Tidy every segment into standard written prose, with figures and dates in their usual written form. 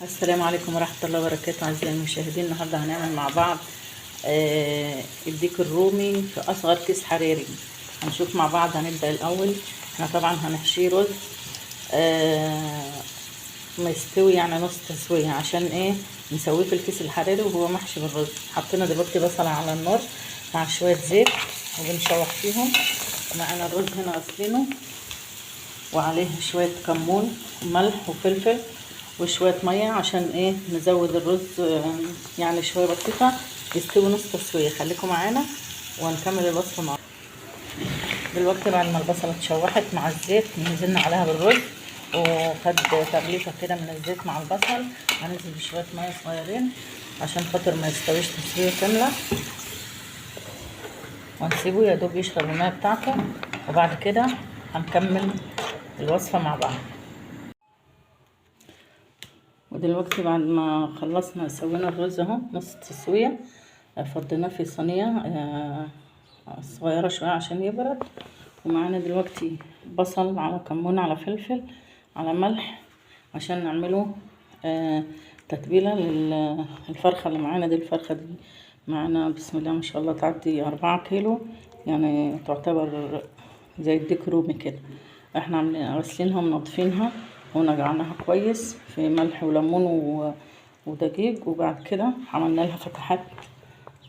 السلام عليكم ورحمة الله وبركاته أعزائي المشاهدين. النهاردة هنعمل مع بعض الديك الرومي في أصغر كيس حراري. هنشوف مع بعض. هنبدأ الأول، احنا طبعا هنحشيه رز مستوي، يعني نص تسوية، عشان ايه؟ نسويه في الكيس الحراري وهو محشي بالرز. حطينا دلوقتي بصلة على النار مع شوية زيت وبنشوح فيهم. معانا الرز هنا غسلينه وعليه شوية كمون وملح وفلفل وشوية مية عشان ايه؟ نزود الرز يعني شوية بسيطة يستوي نص تسوية. خليكم معانا وهنكمل الوصفة مع دلوقتي. بعد ما البصلة اتشوحت مع الزيت نزلنا عليها بالرز وخد تغليفة كده من الزيت مع البصل. هننزل بشوية مية صغيرين عشان خاطر ما يستويش تسوية كاملة، وهنسيبه يا دوب يشرب المية بتاعته، وبعد كده هنكمل الوصفة مع بعض. ودلوقتي بعد ما خلصنا سوينا الرز اهو نص تسوية، فضيناه في صينية صغيرة شوية عشان يبرد. ومعانا دلوقتي بصل على كمون على فلفل على ملح عشان نعمله تتبيلة للفرخة اللي معانا دي. الفرخة دي معانا بسم الله ما شاء الله تعدي 4 كيلو، يعني تعتبر زي الديك رومي كده. احنا عاملين غسلينها ومنضفينها ونقعناها كويس في ملح وليمون ودقيق، وبعد كده عملنا لها فتحات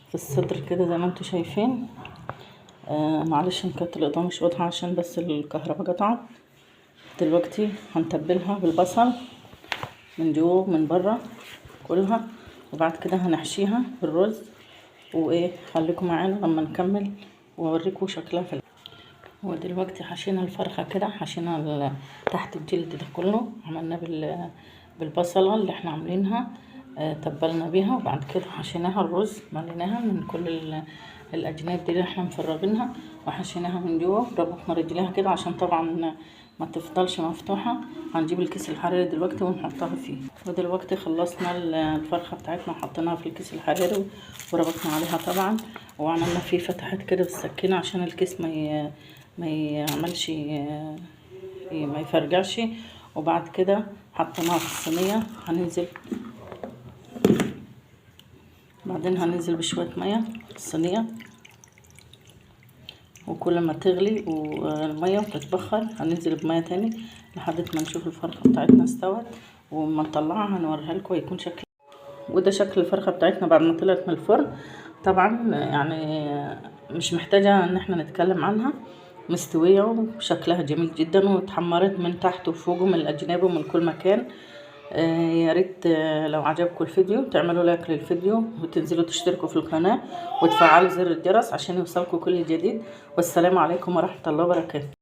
في الصدر كده زي ما انتم شايفين. معلش ان كانت الاضاءة مش واضحة عشان بس الكهرباء قطعت. دلوقتي هنتبلها بالبصل من جوه من بره كلها، وبعد كده هنحشيها بالرز. وايه، خليكم معانا لما نكمل واوريكم شكلها في. ودلوقتي حشينا الفرخة كده، حشينا تحت الجلد ده كله، عملناه بالبصلة اللي احنا عاملينها، تبلنا بيها، وبعد كده حشيناها الرز، مليناها من كل الاجناب دي اللي احنا مفرغينها، وحشيناها من جوه، ربطنا رجليها كده عشان طبعا ما تفضلش مفتوحة. هنجيب الكيس الحراري دلوقتي ونحطها فيه. ودلوقتي خلصنا الفرخة بتاعتنا وحطيناها في الكيس الحراري وربطنا عليها طبعا، وعملنا فيه فتحات كده بالسكينة عشان الكيس ما يعملش ما يفرجعش. وبعد كده حطيناها في الصينية. هننزل بعدين هننزل بشوية مية في الصينية، وكل ما تغلي والمية وتتبخر هننزل بمية تاني لحد ما نشوف الفرخة بتاعتنا استوت، وما نطلعها هنوريها لكم هيكون شكل. وده شكل الفرخة بتاعتنا بعد ما طلعت من الفرن. طبعا يعني مش محتاجة ان احنا نتكلم عنها، مستوية وشكلها جميل جدا، واتحمرت من تحت وفوق ومن الاجناب ومن كل مكان. يا ريت لو عجبكم الفيديو تعملوا like للفيديو وتنزلوا تشتركوا في القناة وتفعلوا زر الجرس عشان يوصلكم كل جديد. والسلام عليكم ورحمة الله وبركاته.